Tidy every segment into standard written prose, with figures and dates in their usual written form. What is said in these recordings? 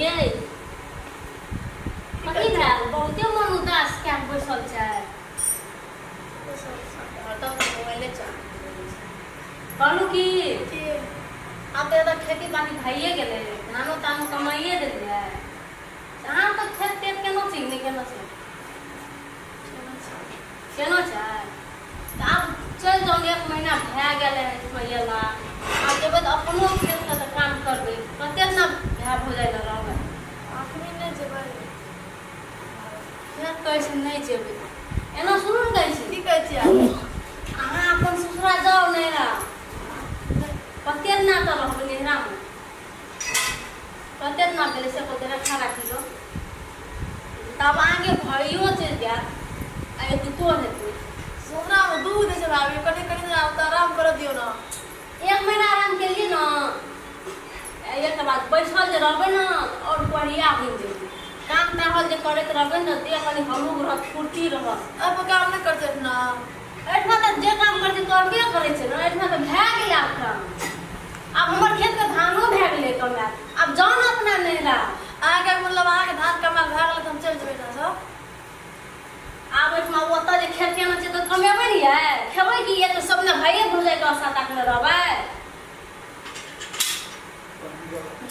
ये कथी भेल बहुते मन उदास कए कऽ बैसल छै हरदम मोबाइले चालू रहै छै। कहलहुँ कि की आब तऽ एतऽ खेती बाड़ी भइए गेलै धानो तानो कमाइए देलियै अहाँ तऽ खेत तेत केना छै कि नहि केना छै केना छै तऽ आब चलि जाउ एक महीना भए गेलै एहिठमा अयला आब जेबै तऽ अपनो खेतके तऽ काम करबै कतेक ने भाय भौजाइ लग रहबै अखनी नहि जेबै फेर कहै छै नहि जेबै एना शुरू ने कहै छी की कहै छियै अहाँ अपन ससुरा जाउ नैहरा कतेक ना तऽ रहबै नैहरामे कतेक ना भेलै से कहतै रखा राखी लो तब अहाँके भइयो चलि जायत आ एतुको हेतै सोनामे दूध दै छै भाभी कनि कनि दिन आब तऽ आराम करऽ दियौ ने एक महीना आराम केलियै ने एक बाद बैठल जे रहबै ने आओर बढ़िया बनि जेबै काम टहल जे करैत रहबै ने देह कनि हल्लुक रहत फुर्ती रहत एहिपर काम नहि करतै एहिठिना एहिठमा तऽ जे काम करै छै करबे करै छै ने एहिठमा तऽ भए गेलै आब काम आब हमर खेतके धानो भए गेलै कमायल आब जाउ ने अपना नैहरा अहाँके मतलब अहाँके धान कमायल भए गेलै तऽ हम चलि जेबै एहिठामसँ आब एहिठमा ओतऽ जे खेत केना छै तऽ कमेबै ने यै खेबै की ये तऽ सब ने भाइये भौजाइके आशा ताकने रहबै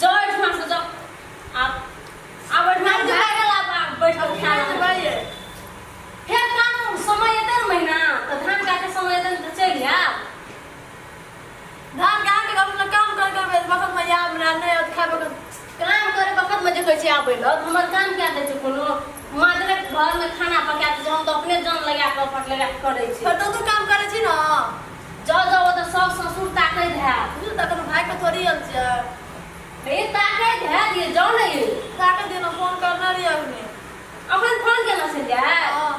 जाउ एहिठमा से जाउ आब आब एहिठमा भए गेल आब आब बैठ कऽ खा लेबै जेबै फेर काम समय एतै ने महीना तऽ धान काटे समय एतै ने तऽ चलि आयब धान के अहाँके घर काम कर करबै बखत में आब हमरा नहि आयत खाय बखत काम करे वक्त में जे कहै छै आबै लए तऽ हमर काम कए दै छै कोनो मादरे घरमे खाना पका दै छै हम तऽ अपने जान लगा कऽ फट लगा कऽ करै छी फेर तऽ तू काम करै छी ने जाउ जाउ ओतऽ सब ससुर ताकैत हैत बुझू तऽ कोनो भाइके थोड़ी आयल छियै हे ताकैत हैत ये जाउ ने ये ताकत दियौ ने फोन करने रहियै अखने अखन फोन केना छलियै हँ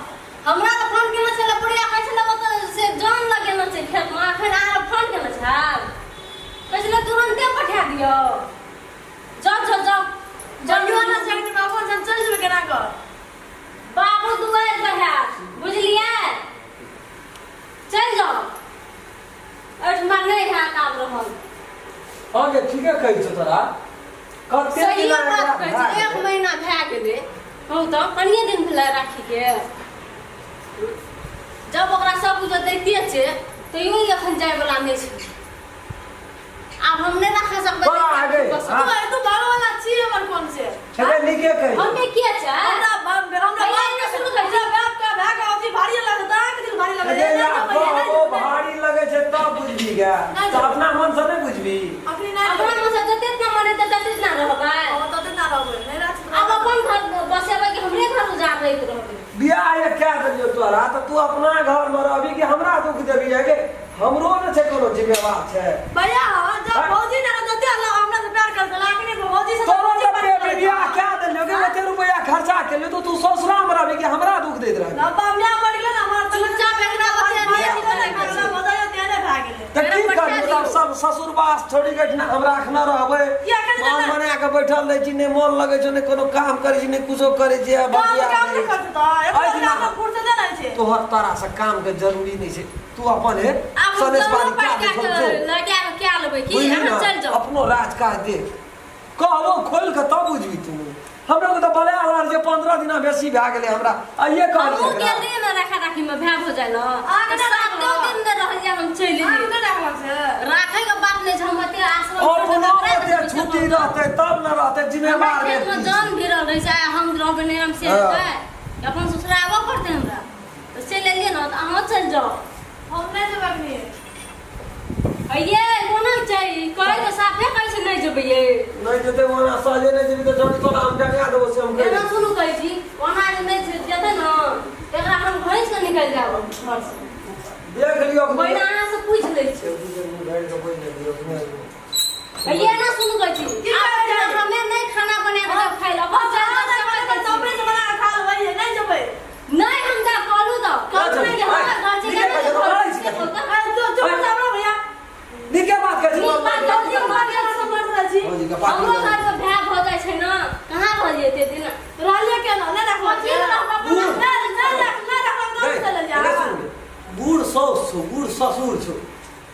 हमरा तऽ फोन केने छलै बुढ़िया कहै छलै ओतऽ से जान लगेने छै खेतमे अखन अहाँ फोन केने छल कहै छलै तुरन्ते पठा दियौ जाउ जाउ जाउ जइयो जाउ ने छै बाबू हम चलि जेबै केना कऽ बाबू दुआरि पर हैत बुझलियै चलि जाउ एहिठमा नहि हैत आब रहल हँ गे ठीके कहै छौ तोरा कते सहिए दिना बात एकरा कहै भए छी एक गेलै? महीना भए गेलै कहू तऽ कनिए दिन भेलै राखीके जब ओकरा सब कुछ दैते छै तैयो ई एखन जायवला नहि छै आब हम नहि राखा सकबै बड़ा आगे, बस हाँ। तू तू भागो वाला छी हमर कोन से छलै नीके कहै छौ। हमे के छै हमरा बाप हमरा भैया बाप एना के शुरू करै छै। हमरा बाप के भाय के अथी भारी लगत अहाँ के दिल भारी लगत अरे यार, ओ भारी लगै छै तब बुझबी गे नहि तऽ अपना मन से नहि बुझबी अखनी नहि अपना मन से जतेक ना मन हेतै ततेक ना रहबै ओ तते ना रहबै नहि राख आब अपन घर बसेबै कि हमरे घर उजाड़ रहैत रहबै बियाह ये कए देलियौ तोरा तऽ तू अपना घरमे रहबी कि हमरा दुख देबी गे हमरो ने छै कोनो जिम्मेवार छै भैया हाँ, जब हाँ? भौजी ने जते अल्लाह हमरा से प्यार कर देला कि नहीं भौजी से तोरो भौजी तऽ प्यार पे करे बियाह कए देलियौ गे ओते रुपैआ खर्चा केलियौ तऽ तू ससुरामे रहबी कि हमरा दुख दैत रहबी ना बाप मर गेल ना हमर चुपचाप एकरा बतिया भैया नहीं तो करै नहीं छै। भौजाई तेने भए गेलै तऽ की मेरा करबी पठा तब सब ससुरबास छोड़ि कऽ एहिठिना हमरा एखना रहबै किया करै मन छै? मना कऽ बैठल रहै छी नहि मन लगै छौ नहि कोनो काम करै छी नहि कुछो करै छी आ काम बतिया काम रहै नहि छी। करतै तऽ एको एहिठिना काम फुर्सत नहि छै तोहर तारा से काम के जरूरी नहि छै तू अपन हे आब हम सनेश जरूर पानी क्या पटका देखो के जो लगा के क्या लेबै की बुझली अहाँ ना चलि जाउ अपनो राज काज देख कहबो खोल के तब बुझबी तू हमरा के तऽ बले आलार जे 15 दिना बेसी भए गेलै हमरा आइए कहलियै हमहूँ एकरा। गेल रहियै ने राखा राखी में भाय भौजाइ लग अहाँके तऽ नहि सातो राखलक? दिन नहि रहलियै हम चलि अहाँके एलियै नहि राखलक से राखै के बात नहि छै हम एते आश्रम अपनो ओते छुट्टी रहतै तब न रहतै हमरा जिम्मेवार खेत में व्यक्ति जान भिड़ल रहै छै आ हम रहबै नहि हम से हाँ। हेतै अपन ससुरा आबऽ पड़तै हमरा तऽ चलि एलियै ने तऽ अहाँ चलि जाउ हम नहि जेबै अखनी अइये कोना छै कहै तऽ साफे कहै छै नहि जेबै ये नहि जेतै ओना सहजे नहि जेबी तऽ जड़ी तोरा हम डंगा देबो से हम कहि एना सुनू कहै छी ओना जे नहि छै जेतै ने तऽ एकरा हम घसि कऽ निकलि जायब घरसँ देख लियौ पहिने अहाँसँ पूछि लै छी अइये एना सुनू कहै छी की आब कहै छै? हमे नहि खाना बना कऽ देब खाइ लए अपन चलि जाउ से हम कहि दै छी। अपने से बना कऽ खा लेबै नहि जेबै नहि हम जा कहलू तऽ कहलू नहि जे हमर घर छै नीके केना कहै छै, घर छै छै कथी? अरे चुप चुप हमरा भैया नीके बात कहै छी नीक बात कहै छी, हमरा से मर रहल छी भौजी के पार्टी हमरो घर पर भाय भऽ जाइ छै ने कहाँ रहलियै एते दिन रहलियै केना नहि राखलक कथी लए रहब अपन बूढ़। नहि नहि राख नहि राखलक नहीं, तऽ चलि एने जा सुन बूढ़ साउस छौ बूढ़ ससुर छौ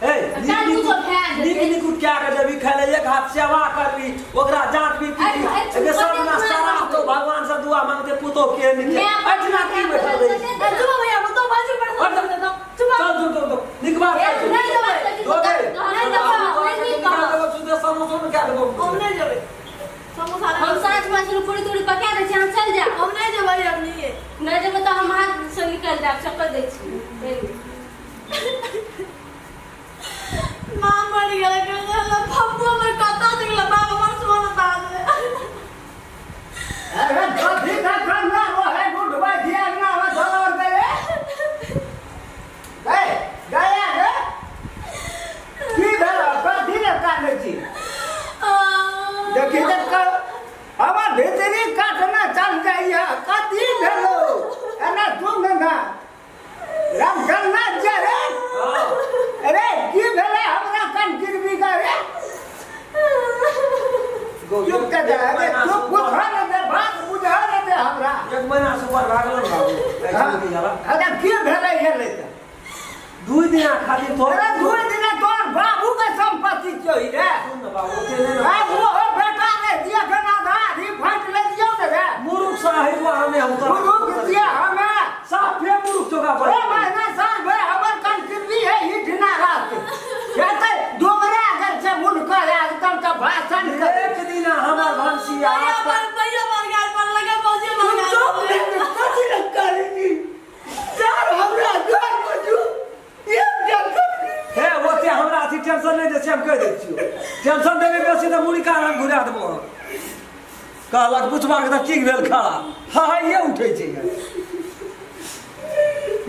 ए काल्हि नीक कुछो भए भए नीक जेतै। नीक क्या के जेबी खाय ले, एक हाथ सेवा करबी, ओकरा जात भी अरे पीबी, भाई, एके सब चुप ना कर, सारा चुप तो कर। भगवान से दुआ मांगते पुतो के नीक मैं एठना की बैठल रही छी? ए, चुप भैया, तो बाजी पर हट जा। चुप। चल चल चल चल नीक बात ए, कहै छी। नहि देबै तऽ दो दे। नहि देबै, नहि नीक कहब। सुधे समोसो ने खा लेबो। हम नहि जेबै समोसा हम नहि। साँझ पाँच पूरी तूरी पका दै छी, अहाँ चलि जायब। हम नहि जेबै अभी। नहि जेबै तऽ हम हाथ से निकलि जायब, चक्कर दै छी। माँ मरि गेलै, पप्पो हमर कतऽ गेलै? बाप हमर सोन बात। अरे कथी का करना वो है बुढ़वा दिया ना वो धोर दे गए गया रे की भेल? कथी ने कानै छी? देखी देख, हमर भीतरी काटना चल जाइए। कथी भेलो एना? सुन ना राम गन्ना जे रे। हाँ। अरे की भेलै हमरा कन गिरबी का रे? चुप कर जा। अरे चुप, बुझा न दे बात, बुझा न दे हमरा। एक महीना से ऊपर भागल ने बाबू, ऐसे की जाला। अरे की भेलै हेलै तऽ? 2 दिना खातिर तो। अरे 2 दिना तोहर बाबू के संपत्ति चोरी रे। सुन ने बाबू, ओते नहि ने। आ वो हो बेटा रे दिया के ना धारी फाट ले दियो ने रे। मुरुख सा है वो, हमें हम तो मुरुख दिया हमें। साफे मुरुख चोका ओ पर। महीना साल भर हमर कनकिरबी है ही दिना रात कहते डोमरा अगर से मुल्क एकदम तो भाषण कर। एक दिना हमर भंसिया भैया पर, भैया पर गाल पर लगे बौजी तुम पर गाल चुप पर। नहीं कथी लग करेगी चार हमरा घर बजू एक जगह। हे, ओते हमरा अथी टेंशन नहि दै छै, हम कहि दै छियौ। टेंशन देबै बेसी तऽ मुड़ी कान हम घुरा देबो। हम कहलक पुछबाक तऽ ठीक भेल खड़ा हहाइए उठै छै।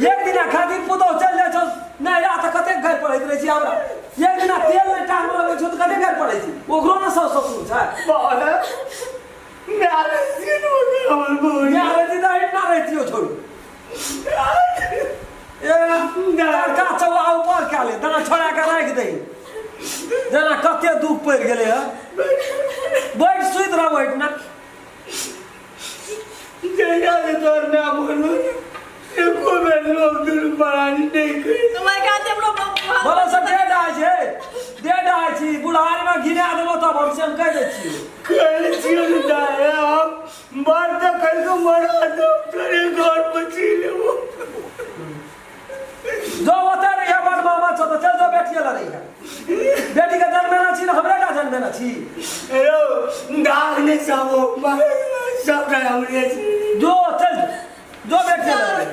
एक दिना खातिर पुतहु चलि जाइ छौ नहि या तऽ कतेक गारि पढ़ैत रहै छी हमरा। एक दिना तेल नहि टांग लगै छौ तऽ कतेक गारि पढ़ै छी। ओकरो ने साउस ससुर छै। माय रहती तऽ एहिना रहितियौ। छोड़ू, ए लड़का चौआ ऊपर कए ले, दाना छोड़ा के राखि दही। जेना कते दुख पड़ि गेलै हँ। बैठ सुति रहू एहिठिना। जहिया से तोहर नाम बोलू एको बेर लोग दुनू प्राणी नहि करी। तुम्हारे कहते हम लोग। बोलो से डेढ़ आइ छै, डेढ़ आइ छी। बुढ़ारीमे घिना देबो तब हम से हम कहि दै छियौ। कहै छियौ ने दाय, हम मर तऽ कहियो मरा दो, तोरे घर पर छी लेबो। जो ओतऽ रहिए, बड़ मामा छौ तऽ चल जो, बेटिए लऽ रहिए। बेटीके जन्मेने छी ने, हमरे टा जन्मेने छी? यौ दाग नहि सब सबटा हमरे छी। जो चल जो, बेटिए लऽ रहिए।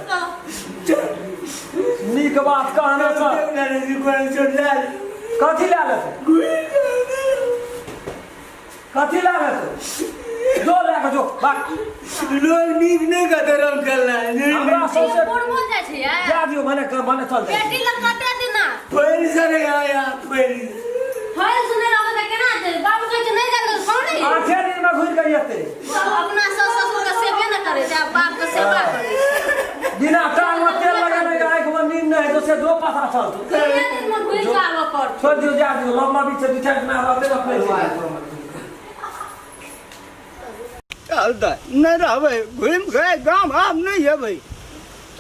नीक बात कहने छ। कथी लए लेतै? कथी लए लेतै? जो लए कऽ जो भाग। लोग नीक नहि कहते रंग खेलना। हमरा सौंसे बूढ़ भऽ जाइ छै यार। जा दियौ, मने मने चल जाइ। बेटी लग कते दिना फैल से नहीं आया फैल। फैल सुने रहबै तऽ केना हेतै? बाबू कहै छै नहि जाय थोड़ी। 8 दिनमे घुरि कऽ एतै। अपना सास ससुर के सेवे न करै छै, आ बाप के सेवा करै छै। बिना टांगमे तेल लगेने आँखिमे नींद नहि हेतौ से जो पता चलतौ। कते दिनमे घुरि कऽ आबऽ पड़तै? छोड़ि दियौ, जा दियौ। लम्बा बीच 2-4 दिना रहतै ने फैल जेतै। चल तऽ नहि रहबै, घुमि के गाम आब नहि अबै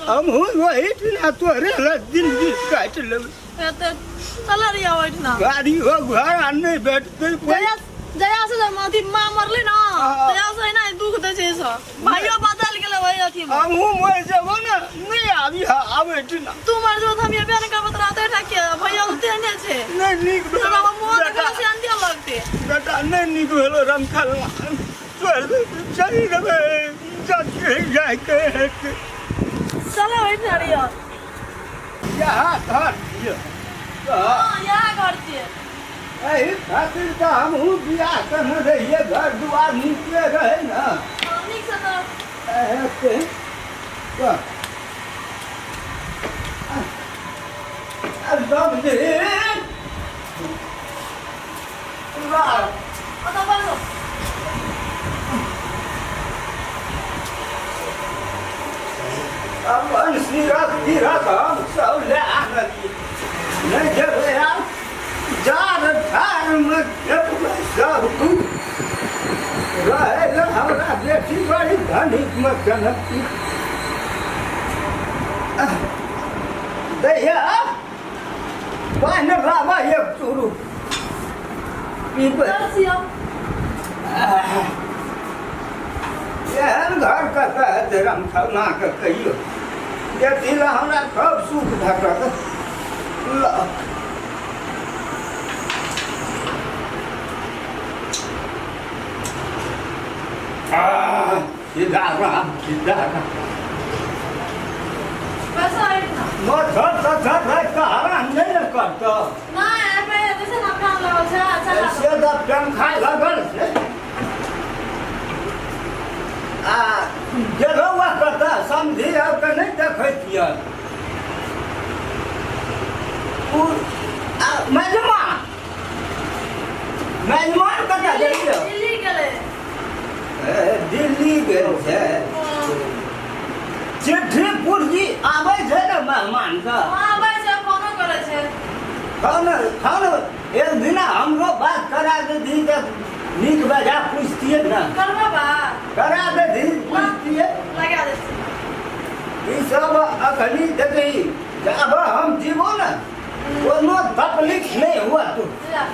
हमहूँ। वही ठिना तोहरे लग जिंदगी काटि लेबै। एते चल रही ओहिठिना। गाड़ी हो घर आ नहि भेटतै कोइ। जया जया से जब अथी माँ मरलै ने, हाँ। तया से एना दुख दै छै सब। भाइयो बदल गेलै वही अथी मे। हमहूँ मरि जेबो ने, नहि आबी आबै ठिना। तू मर जेबो तऽ हम एबे नहि करबो तोरा ओतऽ के भैया ओते ने छै। नहि नीक भेलो। तोरा मुँह बेटा देखला से अंतिम लगते। बेटा, नहि नीक भेलो रंगखलना। चल चलि देबै जाइके हेतै। चलो ओहिठिना रहियो। यहाँ घर छियै? हाँ, यहाँ घर छियै। एहि खातिर तऽ हमहूँ बियाह करने रहियै, घर दुआर नीके रहै ने। हाँ, नीक से तऽ हेतै वाह। एकदम नीक वाह। ओतऽ बनलो। अपन सिरक तिरक हम सब लए आनलियै। नहि जेबै आब जार ठारमे, खेतमे सब कुछ रहै लए। हमरा बेटी बड़ी धनिकमे जनती दैया। पानि लाबा एक चूरू। पीबै। चल छियौ। एहन घर कतऽ हेतै रमठौनाके कहियो देखी लए हमरा सब सुख भेटत। ल आह, सीधा राम सीधा राम। पैसा आइ ना। मच्छर तच्छर राखि कऽ हरान नहि ने करतौ? नहि, एहिमे जैसे ना फैन लगल छै, अच्छा लागल। से तऽ पंखा लगल छै आ गेलहुँ कतऽ समझी आब तऽ नहि देखै छियै। उ आ मेजमान मेजमान कतऽ गेलियै? दिल्ली गेलै। ए, दिल्ली गेल छै। चिट्ठी पुर्जी आबै छै ने मेहमानके? हँ, आबै छै, फोनो करै छै। खान खान एक दिना हमरो बात करा देती तऽ नीक बेजा पूछतियै ने। करबै बात? करा देती, पूछतियै। लगा दै छी। ई सब अखनी देखी जब हम जीबो ने कोनो तकलीफ नहीं हुआ तू। जा।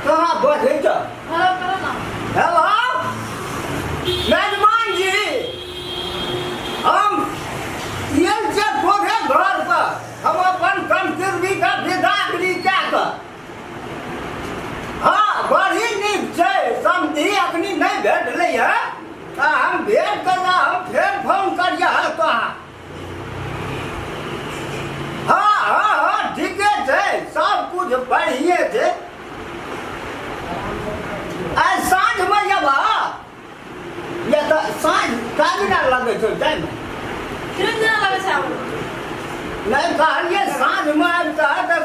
कहाँ बजै छ? हेलो करो ना। हेलो मेजमान जी, हम आयल छै तोरे घर पर, हम अपन कंकिरनी के विदागरी कए कऽ। हाँ, बड़ी नीक छै समधी, अखनी नहि भेटलै है आ हम भेट कऽ हम फेर फोन करियह तोरा। हाँ हाँ हाँ, ठीके छै, सब कुछ बढ़िए छै। आइ साँझमे अयबह या तऽ साँझ काज लगै छौ जाइमे? तीन दिना लगै छै आब। नहि, कहलियै साँझमे आबितह तऽ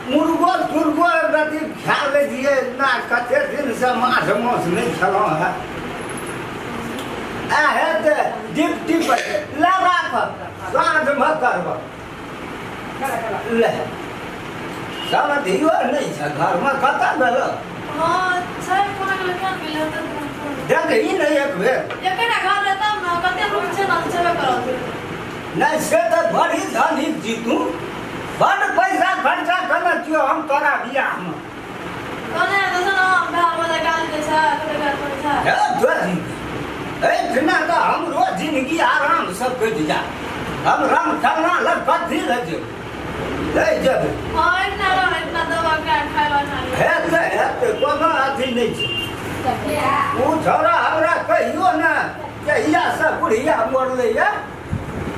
मुर्गो तुर्गो रति खा लैतियै ना, कते दिनसँ माछ मांस नहि खेलहुँ हेँ। आ हेतै डिप्टी पर ले राख, साँझमे करब। ले, समधियो नहि छै घरमे, कतऽ गेल? हँ, छै, कोना गेलै केना गेलै तऽ देखही ने एक बेर। एकेटा घर रहै तब ने, कते रूम छै ने, छेबे करत। नहि, से तऽ बड़ी धनिक छी तू, बड्ड पैसा खर्चा केने छियौ हम तोरा बियाहमे। कहने देखो ना, भाय वाला गाली दै छै, कते गाली पड़ै छै। हे तोरी, एहिठिना तऽ हमरो जिनगी आरामसँ कटि जा। हम राम ठलना लग कथी लए जेबै? नहि जेबै। हँ, एहिठिना रह, एहिठिना दवा खाय खाय वाला। हेतै हेतै, कोनो अथी नहि छै। ओ छौड़ा हमरा कहियो ने, जहियासँ बुढ़िया मरलैए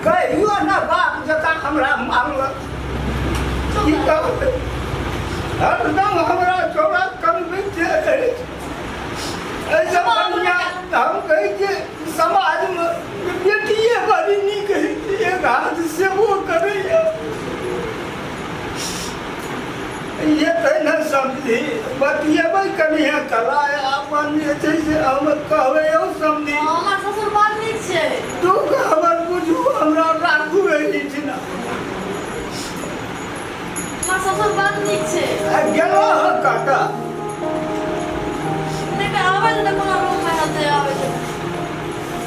कहियो ने बाप जकाँ हमरा मारलक। की कहबै, हरदम हमरा छौड़ा कमबैते रहै छै। एहिसँ बढ़िआँ हम कहै छियै समाजमे बेटिए बड़ी नीक होइ छै, एक हाथ सेवो करैए। ये तऽ ने समझी, बतियेबै कनिए कला अपन जे छै से हम कहबै यौ समझी। हमर ससुर बड़ नीक छै। दुःख हमर बुझू, हमरा राखू एहिठिना। हमर ससुर बड़ नीक छै। आ गेलहुँ हँ कतऽ? नहि तऽ आबै छै तऽ कोनो रूममे हेतै, आबै छै।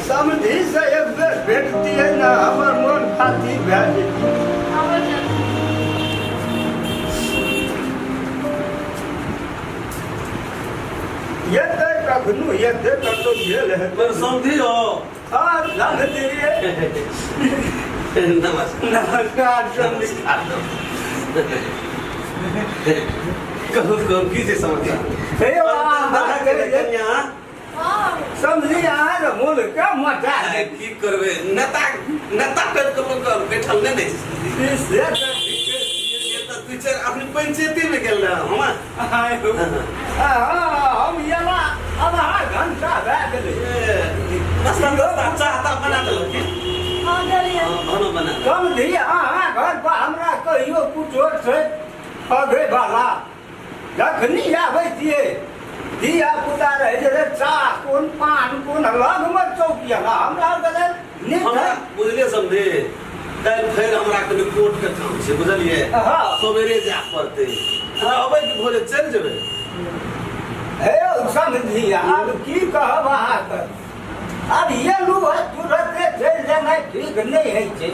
समधीसँ एक बेर भेटतियै ने, हमर मोन खातिर भए जेतै। आबै छै। एतै कखनो, एतै कतौ गेल हेतै। पर समझी हो। हाँ, समझी। नमस्कार। नमस्कार समझी। कहू कहू, की छै समाचार? हे यौ, अहाँ कन्या। हँ। समझी, अहाँ के मोन के मचा आइ की करबै, नेता नेता करि कऽ लोक बैठल नहि ने छै। से तऽ ठीके छियै। ये तऽ दू चारि अपने पंचायती मे गेल रहै हम। हाँ, हम एला आधा घंटा भए गेलै। नाश्ता तास्ता चाह ताह बना देलक की? हँ, गेलियै। हाँ, खानो बना। समझी, अहाँ घर पर हमरा कहियो कुछो छै ठगे वाला? जखनी आबै छियै धिया पुता रहै छै, चाह कोन पान कोन, लगमे चौकी हमरा आरके तऽ नीक हमरा है। बुझलियै समझे, काल्हि फेर हमरा कनि कोर्ट के काम छै, बुझलियै? हाँ। सवेरे जाय पड़तै। रहबै कि भोरे चलि जेबै? हे यौ समझी, आब की कहब अहाँके, आब एलू है तुरते चलि जेनाइ ठीक नहि होइ छै।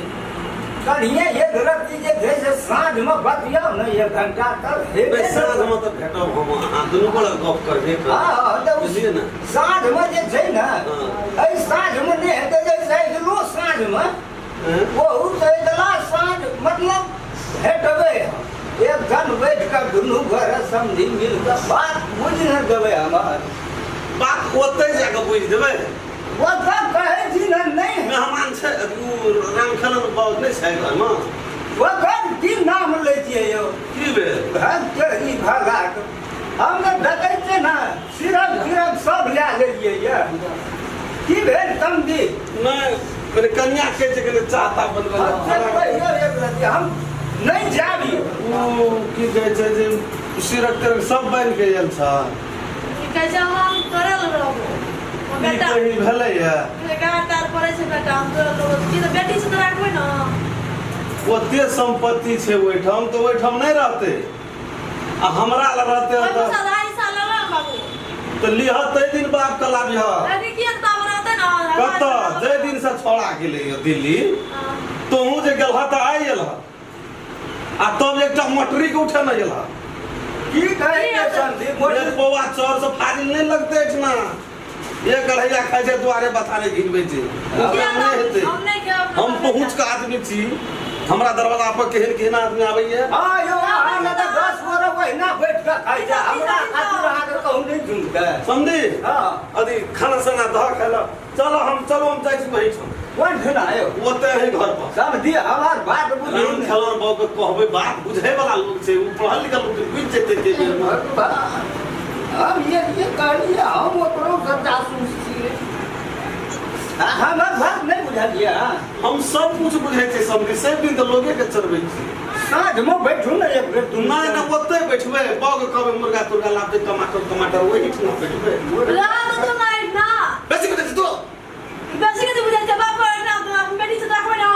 कनिए एक रत्ती जे छै से साँझमे बतियाउ ने एक घंटा तब हेबे नहि साँझमे तऽ भेटब हम अहाँ दुनू गोटे गप करबे करब हँ तऽ बुझलियै ने साँझमे जे छै ने हँ। एहि साँझमे नहि हेतै जे अगिलो साँझमे हँ? बहुत अगिला साँझ मतलब भेटबै हम एक जन बैठ कऽ दुनू गोरे समझी मिल कऽ बात बुझि ने देबै हमर बात ओतहि जाकऽ बुझि देबै ओ तऽ कहै छी ने नहि मेहमान छै ओ रामखेलन बाबू नहि छै घरमे ओकर की नाम लै छियै यौ की भेल घर के ई भलाक हम तऽ देखै छियै ने सिरक सिरक सब लए लेलियै यऽ की भेल समझी नहि मने कनिया कहै छै कनि चाह ताह बनबै हम लए। से कहियौ एक रत्ती हम नहि जाबी ओ की कहै छै जे सिरक तिरक सब बनि के आयल छ की कहै छै हम तोरे लग रहबो ई बेटा कही भेलैया गाड़ तार पड़ै छै बेटा हम तोरे लग की तऽ बेटी छै तऽ राखबै ने ओते सम्पत्ति छै ओहिठाम तऽ ओहिठाम नहि रहतै आ हमरा लग रहतै ओहिमे तऽ आधा हिस्सा लऽ ले बाबू तऽ लिह ताहि दिन बाप के लाबिह अभी किया तऽ बाबू रहतै ने कतऽ जाहि दिन से छोड़ा गेलै दिल्ली तोहूँ जे गेलह तऽ आइ गेलह आ तब एकटा मटरी के उठेने गेलह की कहै छै संदीप एक पौआ चाउर से फाजिल नहि लगतै एहिठिना एक अढ़ैया खाइ छै दुआरे बथाने घिनबै छै ओ किया काम नहि तऽ हेतै हम नहि खेब हम पहुँच के आदमी छी हमरा दरवाजा पर केहन केहन आदमी आबैया हाँ यौ अहाँ ने तऽ 10 गोरे ओहिना बैठ कऽ खाइ छै हमरा खातिर अहाँके कहूँ नहि झुमतै समझी हाँ अथी खाना साना दह खाय लए चलो हम चलो हम जाइ छी ओहिठाम कोन ठिना यौ ओतऽ है घर पर समझी हमार बात बुझू राम खेलौन बाबू के कहबै बात बुझै वाला लोग छै ओ पढ़ल लिखल लोग छै, बुझि जेतै के बेर मे। हम ये कहलिए हम ओकरो से जासूस छियै हमर बात नहि बुझलियै अहाँ? हम सब कुछ बुझै छियै समझी सब दिन तऽ लोगे के चढ़बै छियै साँझमे बैठू ने एक बेर दुनू नहि नहि ओतै बैठबै बाबू के कहबै मुर्गा तुर्गा लाबतै टमाटर टमाटर ओहिठिना बैठबै रहा तो तू नहीं ना बेसी बुझै छी तू बेसी के बुझै छै बाप रे ना हम बेटी से राखबै ना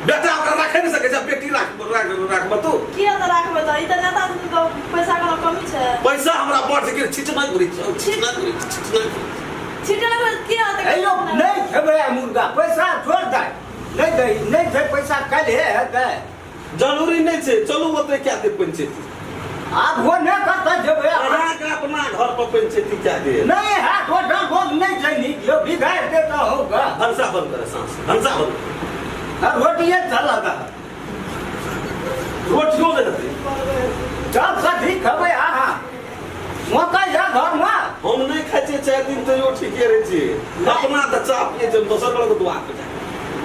बेटा ओकरा राखै नहि सकै छै बेटी राख राख राखब तू किया तऽ राखबै तऽ ई तऽ नेता के पैसा के कमी छै पैसा हमरा बड़ छै कि छिचना घुरै छै छिचना घुरै छै छिचना घुरै छै। छिटल किया तऽ हे यौ नहि खेबै आइ मुर्गा पैसा छोड़ दे नहि दै नहि छै पैसा काल्हि हेतै जरूरी नहि छै चलू ओतै कए देब पंचायती आब हो नहि कतऽ जेबै अहाँके अपना घर पर पंचायती कए देब नहि हाथ ओठल भोग नहि छै नीक यौ बिगाड़ि देता होगा भनसा बंद करे साँस भनसा बंद करे। रोटिए चलत रोटियो नहि हेतै सब कथी खेबै अहाँ मकइ या घरमे हम नहि खाइ छियै 4 दिन तैयो ठीके रहै छियै अपना तऽ चाह पियै छियै दोसर गोटे दुआर पर जाके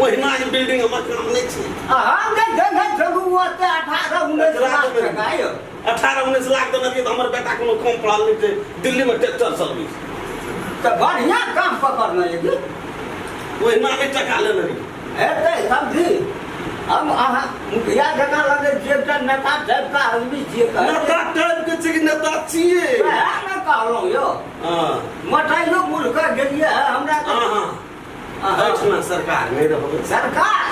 ओहिना ई बिल्डिंग हमर काम नहि छै आ हम जे देने छलहुँ ओते 18-19 लाख टका यौ 18-19 लाख देने रहियै तऽ हमर बेटा कोनो कम पढ़ल नहि छै दिल्लीमे ट्रैक्टर चलबै छै तऽ बढ़िआँ काम पकड़ने यौ ओहिना नहि टका लेने रहियै हेतै समझी हम अहाँ मुखिया जकाँ लगै छियै एकटा नेता टाइपके आदमी छियै कहै नेता टाइप के छै कि नेता छियै वएह ने कहलहुँ यौ हँ मटाइयो मुल्क गेलियै हमरा तऽ अहाँ एहिठिना सरकार नहि रहबै सरकार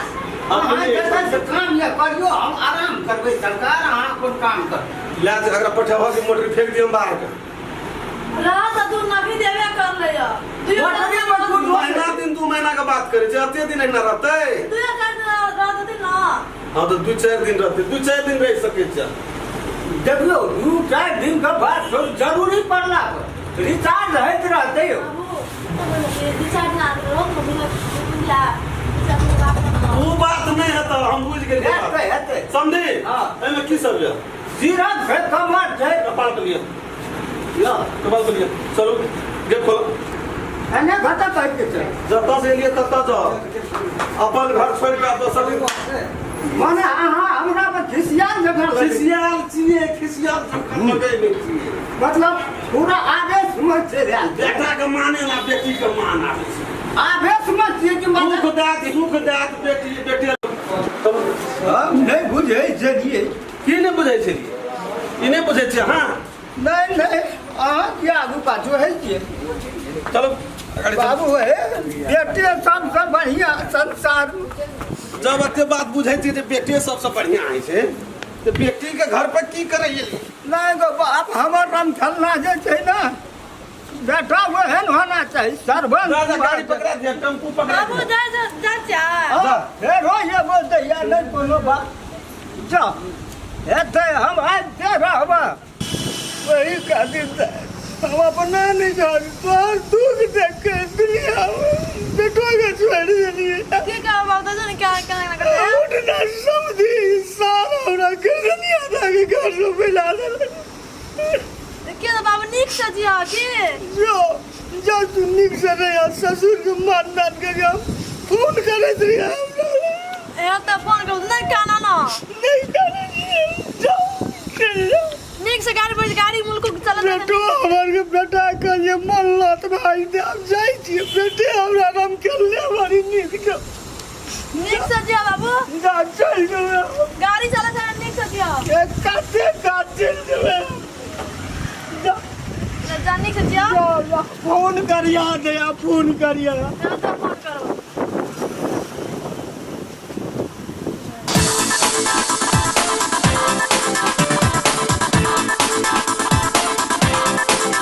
अहाँ जतऽ से काम यऽ करियौ हम आराम करबै सरकार अहाँ अपन काम करू लए जा एकरा पठेबह कि मोटरी फेंक दियौ बाहर के रहा तऽ तू नभी देबे कर ले दुइयो मोटरी पर दूध महीना दिन 2 महीना के बात करै छै एते दिन एहिना रहतै दुइयो चारि दिन रह देथिन ना हँ तऽ 2-4 दिन रहतै 2-4 दिन रहि सकै छै देखियौ 2-4 दिन के बाद जरूरी पड़ला पर रिचार्ज होइत रहतै यौ ओ बात नहि हेतै हम बुझि गेलियै हेतै हेतै समझी हँ। एहिमे की सब यऽ सिरक छै कमर छै कपाल पर लिअ यौ कपाल पर लिअ चलू गेट खोलो एने घटक कहै के छै जतऽ से एलियै ततऽ जाउ अपन घर छोड़ि कऽ दोसर दिन मने अहाँ हमरा पर खिसियाल जकाँ लगै छी। खिसियाल छियै खिसियाल जकाँ लगै नहि छियै मतलब पूरा आवेश में चलि आयल छै। बेटा के माने ला बेटी के मान आबै छै आवेश में छियै कि मतलब दुख दात सुख दात बेटी बेटे हम नहि बुझै छलियै की नहि बुझै छलियै ई नहि बुझै छियै अहाँ नहि नहि अहाँ किया आगू पाछू होइ छियै चलो अगाडि चलू। बाबू हे बेटे सबसँ बढ़िआँ संसार जब एते बात बुझै छियै जे बेटे सबसँ बढ़िआँ होइ छै तऽ बेटीके घर पर की करै एलियै नहि गो बाप हमर रामखेलना जे छै ने बेटा ओहन होना चाही सरबंस। जा जा, गाड़ी पकड़ा दिया, टेम्पू पकड़ा बाबू दिया। जा जा जा जा। हाँ, फेर हो ये बोलते या नहीं कोनो बात। जा एते हम आबिते रहब। वही खातिर तऽ हम अपना नहीं जानी, तोहर दुख देख के दुनिया में बेटो के छोड़ देलिए। की कहब बाबू तो क्या क्या ना करते हैं। उठना समझी सारा हमरा गर्दनिया दे के घर से फैला देलक। के तो बाबू नीक से जिया की। जो जो तू नीक से रहिया, ससुर के मान दान करिया। फोन करैत रहिया हमरा? ए तऽ फोन करू नहीं काना ना। नहीं करै छियै, जाओ चलि जाओ। नीक से गाड़ी पर गाड़ी मुल्क चलत। बेटो हमर के बेटा कहलिए मन लत भाई दे, हम जाइ छियै। बेटे हमरा राम खेलने बड़ी नीक छौ। नीक से जिया बाबू। जा चलि जेबै। गाड़ी चलत है, नीक से जिया। ए काते कात चलि जेबै, जा। जा, नीक से जिया। जा जा, फोन करिया दया, फोन करिया। जा तऽ फोन।